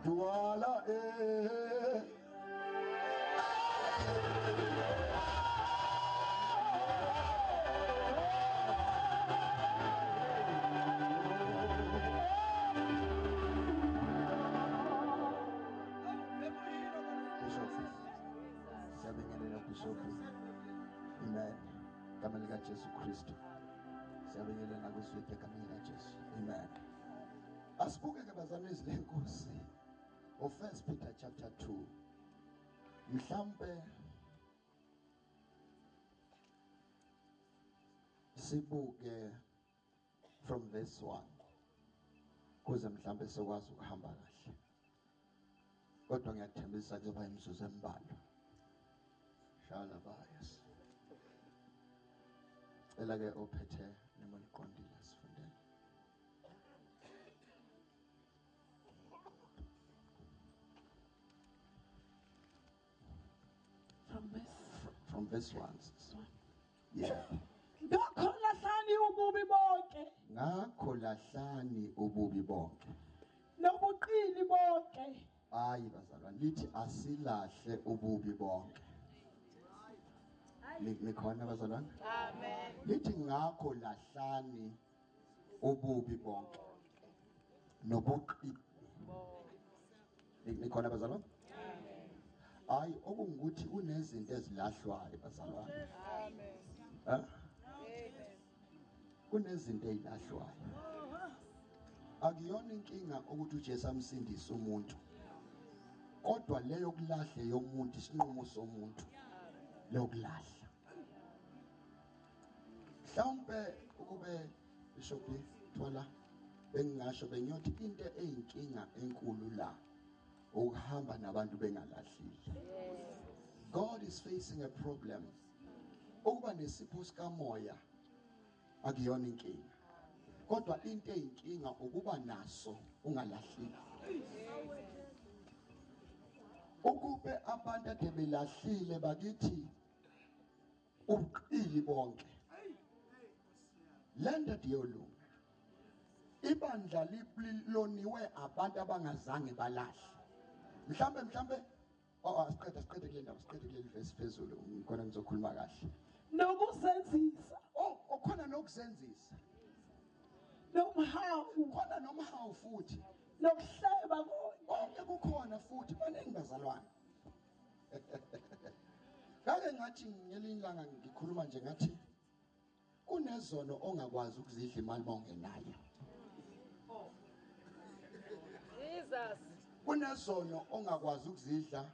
Dwala eh. Bishop, siyabingelela Bishop. Amen. Igama lika Jesu Kristu. Siyabingelela kuzwide egameni lika Jesu. Amen. Asibuke ke bazalwane izwi lenkosi. O 1 Peter chapter 2. Mhlambe sibuke from verse 1 kuze mhlambe sokwazi ukuhamba kahle. Kodwa ngiyathembisa kuzoba imizuzu embalwa. Shala bayas. Cela ke ophethe noma liqondile sifundele. From verse From verse 1. 1. Yeah. Ngakho lahlani ububi bonke Ngakho lahlani ububi bonke. nobuqili bonke Hayi bazalwane, lithi asilahle ububi bonke. Nikhona bazalwane? Amen. Lithi ngakho lahlani ububi bonke nobuqili. Nikhona bazalwane? Hayi, okungukuthi kunezinto ezilahlwayo bazalwane. Amen. Eh? Amen. Kunezinto ezilahlwayo. Akuyona inkinga ukuthi uJesu amsindise umuntu. Kodwa leyo kulahle yomuntu, isinqumo somuntu lokulahla. Mhlawumbe ukube Bishop Thola bengingasho bengiyothi into eyinkinga enkulu la ukuhamba nabantu bengalahlile. God is facing a problem. Ukuba nesipho sikamoya akuyona inkinga. Kodwa into eyinkinga ukuba naso ungalahlile. Ukube abantu ade belahlile bakithi ubuqili bonke. Lento diyolunga. Ibandla liloniwe abantu abangazange balahle. Mhlambe oh asiqede kule ndaba, siqede kuleli verse phezulu ngikhona ngizokhuluma kahle. Nokuzenzisa. Oh, okhona nokuzenzisa. Nomhawu. Khona nomhawu futhi. Nokuhleba konke. Konke kukhona futhi, baningi bazalwane. Ngake ngathi ngelinye ilanga ngikhuluma nje ngathi kunezono ongakwazi ukuzidla imali mawungenayo. Jesus. Kunezono ongakwazi ukuzidla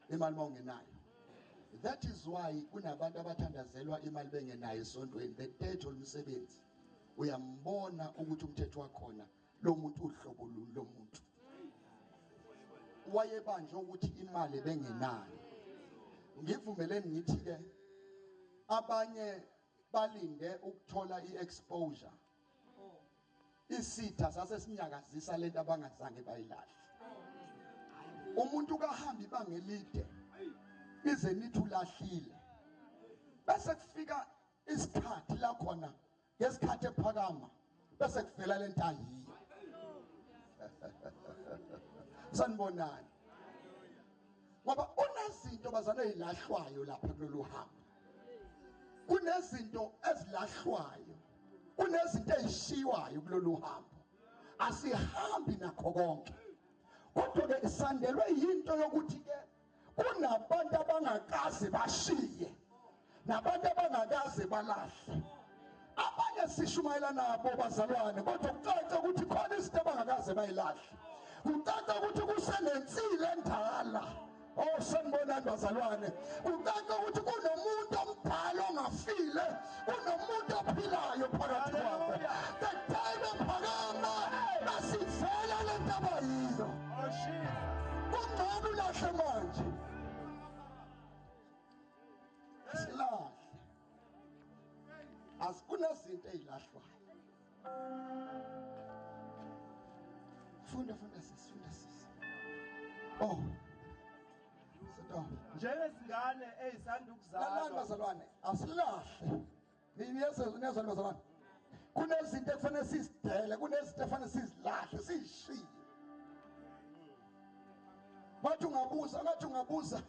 imali mawungenayo. That is why kunabantu abathandazelwa imali bengenayo esontweni, bethethe umsebenzi. Uyambona ukuthi umthetho wakhona lo muntu uhlobo lo muntu. Wayebanjwe ukuthi imali bengenayo. Ngivumeleni ngithi ke abanye balinde ukuthola iexposure. Isitha sase sinyakazisa lento abangazange bayilahle. Umuntu kahamba ibanga elide ize nithi ulahlile. Bese kufika isikhathi la khona ngesikhathi ephakama bese kuvela lento ayiyo. Sanibonani. Ngoba unezinto bazana ezilahlwayo lapha kulolu hambo. Kunezinto ezilahlwayo. Kunezinto ezishiywayo kulolu hambo. Asihambi nakho konke. Kodwa ke isandelwe yinto yokuthi ke kunabantu abangakaze bashiye nabantu abangakaze balahle. Abanye sishumayela nabo bazalwane, kodwa kucaca ukuthi khona izinto abangakaze bayilahle. Kucaca ukuthi kusenensile endala. Oh, sanibonani bazalwane. Kucaca ukuthi kunomuntu omdala ongafile, kunomuntu ophilayo phakathi kwabo. The time ephakama basivela lento abayiyo. Kungcono ulahle manje. Silahle. Asikunezinto ezilahlwayo. Funda sisi, funda sisi. Oh. Sito. Njengezingane ezisanda ukuzalwa. Lalani bazalwane, asilahle. Niyezwa bazalwane. Kunezinto ekufanele sizidele, kunezinto ekufanele sizilahle, sizishiye. ungabuza, ngathi ungabuza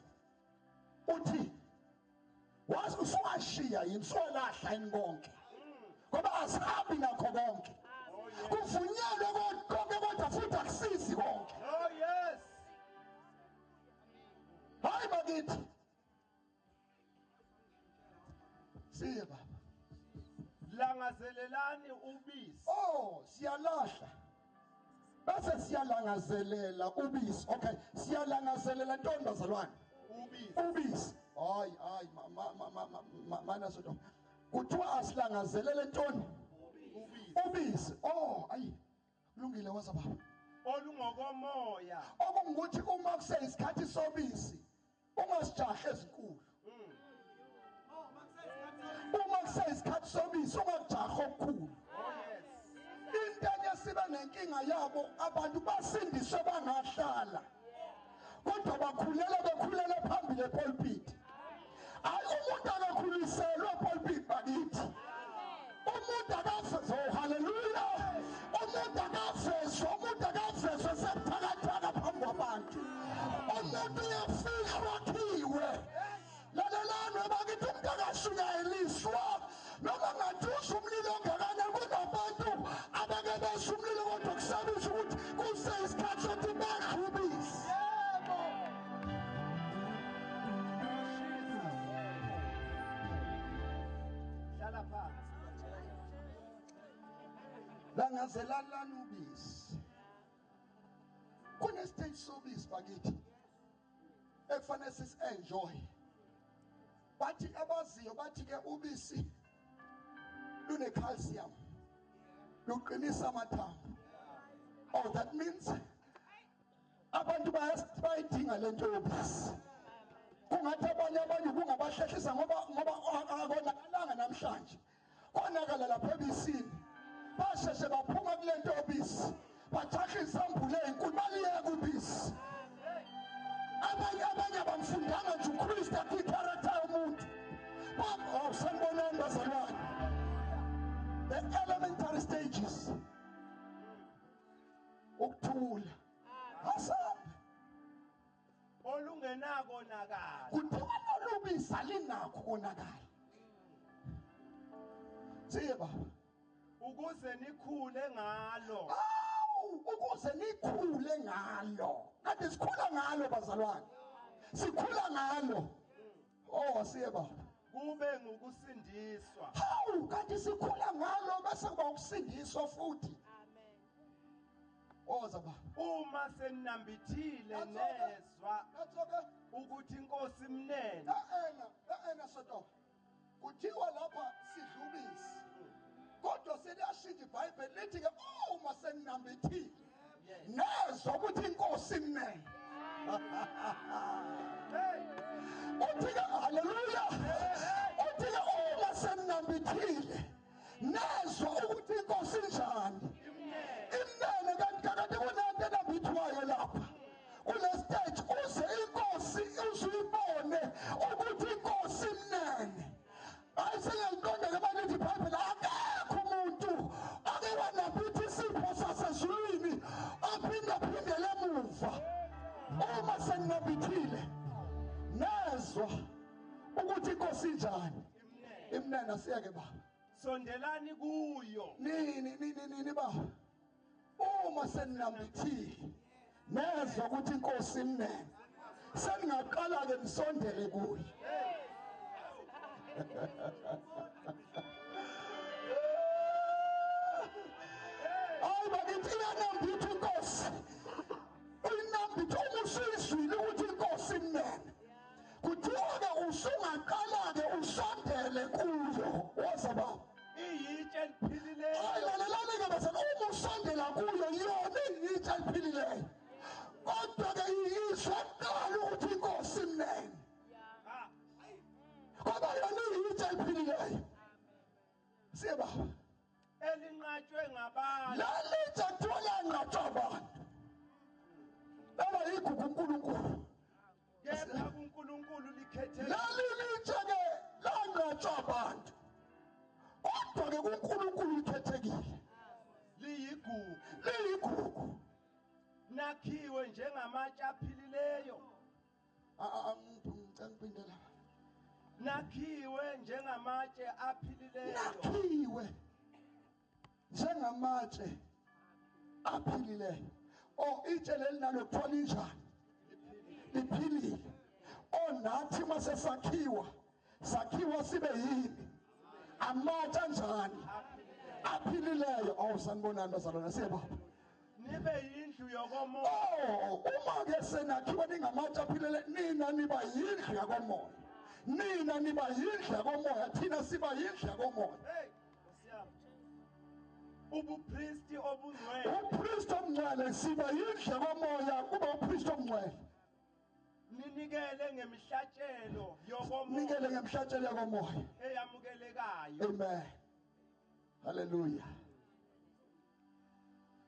uthi wazi usuwashiya yini, usuwalahla yini konke, ngoba asihambi nakho konke. Kuvunyelwe konke kodwa futhi akusizi konke. Oh yes. Hayi bakithi, siye baba. Langazelelani ubisi. Oh, siyalahla bese siyalangazelela ubisi. Okay, siyalangazelela ntoni bazalwane? Ubisi. Ubisi. Hayi hayi, mana soto. Kuthiwa asilangazelele ntoni? Ubisi. Ubisi. Oh, ayi. Kulungile waza baba. Olungokomoya. Okungukuthi uma kuseyisikhathi sobisi ungasijahe ezinkulu. Uma kuseyisikhathi sobisi ungakujahi okukhulu. Oh yes. Into enye sibe nenkinga yabo, abantu basindiswe bangahlala, kodwa bakhulele bekhulele phambili epulpit. Hayi, umuntu akakhuliselwe epulpit bakithi. Umuntu akavezwe, oh haleluya. Umuntu akavezwe, umuntu akavezwe sebuthakathaka phambi kwabantu. Umuntu uyafihlwa akhiwe. Lalelani bakithi, umuntu akashunyayelisiwa noma ngathusha umlilo ongakanani. Kunabantu abake besha umlilo kodwa kusabisa ukuthi kuseyisikhathi sokuthi badlubise. Yebo. Hlala phansi. Langazelelani ubisi. Kune-stage sobisi bakithi ekufanele sisi-enjoy. Bathi abaziyo bathi ke ubisi lune-calcium, luqinisa amathambo. Oh, that means abantu bayidinga lento yobisi. Kungathi abanye abanye kungabahlehlisa ngoba akonakalanga namhlanje, konakala lapha ebisini. Basheshe baphuma kule nto yobisi, bajaha izambule ey'nkulu, baliyeka ubisi. Abanye abanye abamfundanga nje uKristu akwi-character yomuntu. Oh, sanibonani bazalwane. The elementary stages. Ukuthula. Asambe. Olungenakonakala. Kuthiwa lolubisi alinakho ukonakala. Siye baba. Ukuze nikhule ngalo. Awu, ukuze nikhule ngalo. Kade sikhula ngalo bazalwane. Sikhula ngalo. Oh, siye baba. Kube ngukusindiswa. Hawu, kanti sikhula ngalo bese kuba ukusindiswa futhi. Amen. Oza baba. Uma seninambithile That's okay. nezwa That's okay. ukuthi inkosi imnene. Ena soto. Kuthiwa lapha sidlubisi. Kodwa seliyashintsha iBhayibheli lithi ke uma seninambithile nezwa ukuthi inkosi imnene. Hey. Uthi ke haleluya. Uthi ke uma seninambithile nezwa ukuthi inkosi injani. Imnene. Kanti kanti kunento enambithwayo lapha. Kule stage uze inkosi uzuyibone ukuthi inkosi imnene. Hayi, sengiyayiqonda ke manje iBhayibheli, akekho umuntu ake wanambitha isipho sasezulwini aphinde aphindele emuva. Uma seninambithile nezwa ukuthi inkosi injani, imnene. Asiyeke baba. Sondelani kuyo. Nini nini nini baba? Uma seninambithile nezwa ukuthi inkosi imnene, seningaqala ke nisondele kuyo. Hayi bakithi, iyanambitha inkosi. Uyinambitha uma usuyizwile ukuthi inkosi imnene. Kuthiwa ke usungaqala ke usondele kuyo. Woza baba. Iyitshe eliphilileyo. Hayi, lalelani ke bazalwane, uma usondela kuyo yona iyitshe eliphilileyo. Kodwa ke iyizwa kuqala ukuthi inkosi imnene. Ah, Ngoba yona iyitshe eliphilileyo. Siye baba. Elinqatshwe ngabantu. Leli tshe kuthiwa lanqatshwa abantu. Laba yigugu uNkulunkulu. Kepha kuNkulunkulu likhethekile. Leli litshe ke lanqatshwa abantu. Kodwa ke kuNkulunkulu likhethekile. Liyigugu. Liyigugu. Nakhiwe njengamatshe aphilileyo. Angiphi ngicela ngiphinde lapha. Nakhiwe njengamatshe aphilileyo. Nakhiwe njengamatshe aphilileyo. Oh, itshe leli nalo kuthiwa linjani? Liphilile. Oh, nathi mase sakhiwa, sakhiwa sibe yini? Amatshe anjani? Aphilileyo. Oh, sanibonani bazalwane, siye baba. Nibe yindlu yokomoya. Oh, uma ke senakhiwa ningamatshe aphilile, nina niba yindlu yakomoya. Nina niba yindlu yakomoya, thina siba yindlu yakomoya. Hey, Nkosi yami. Ubupristi obungcwele. Upriest omngcwele, siba yindlu yakomoya kuba upriest omngcwele. Ninikele ngemihlatshelo yokomoya. Nikele ngemihlatshelo yakomoya. Eyamukelekayo. Amen. Hallelujah.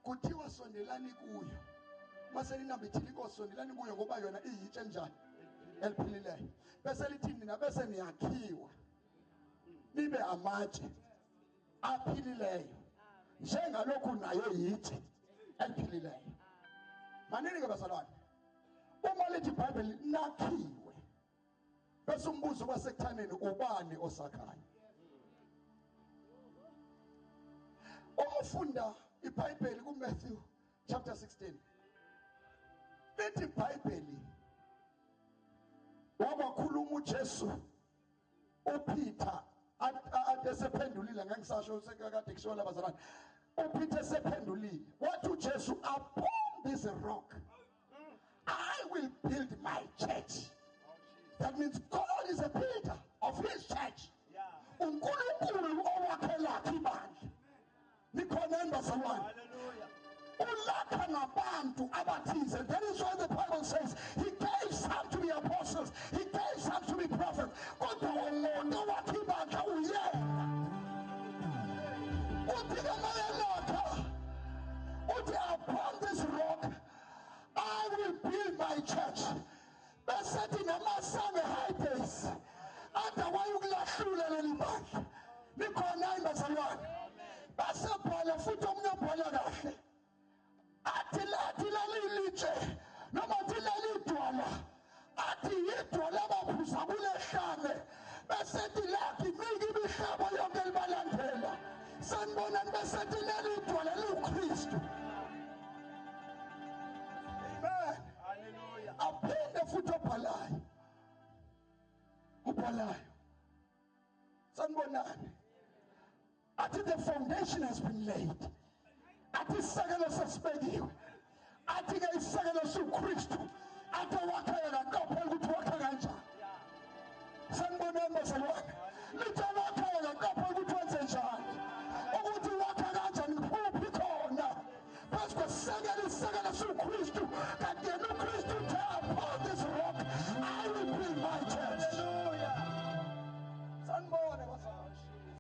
Kuthiwa sondelani kuyo. Mase ninambithile inkosi, sondelani kuyo ngoba yona iyitshe njani? Eliphilileyo. Bese lithi nina bese niyakhiwa. Nibe amatshe aphilileyo. Njengalokhu nayo yitshe eliphilileyo. Manini ke bazalwane. Uma lithi iBhayibheli nakhiwe. Bese umbuzo kwasekuthaneni, ubani osakhayo? Uma ufunda iBhayibheli kuMatthew chapter 16, lithi iBhayibheli wakwakhuluma uJesu uPeter ade sephendulile, ngangisasho sekade kusho labazalwane, uPeter sephendulile wathi uJesu, upon this rock I will build my church. That means God is a builder of his church. uNkulunkulu owakhe ibandla. Nikhona yini bazalwane? Hallelujah. Ulakha ngabantu abathize. That is why the Bible says he gave some to be apostles, he gave some to be prophets, kodwa umuntu owakhe ibandla uyena. Uthi ke mayelakha, uthi upon this rock I will build my church. Bese thi namasango eHades ade wayukulahlula leli bandla. Nikhona yini bazalwane? Basebhala futhi omunye obhala kahle athi lathi leli litshe noma athi leli dwala, athi yidwala abaphuza kulehlane, bese thi lakhi miki imihlaba yonke libalandela. Sanibonani. Bese thi leli dwala liwuKristu. Amen. Hallelujah. Aphinde futhi obhalayo, ubhalayo, sanibonani, athi the foundation has been laid, athi isisekelo sesibekiwe, athi ke isisekelo siwuKristu, athi owakhayo kaqaphela ukuthi wakha kanjani. Sanibonani bazalwane. Lithi owakhayo kaqaphela ukuthi wenze njani, ukuthi wakha kanjani, kuphi khona phezu kwesisekelo, isisekelo siwuKristu, kanti yena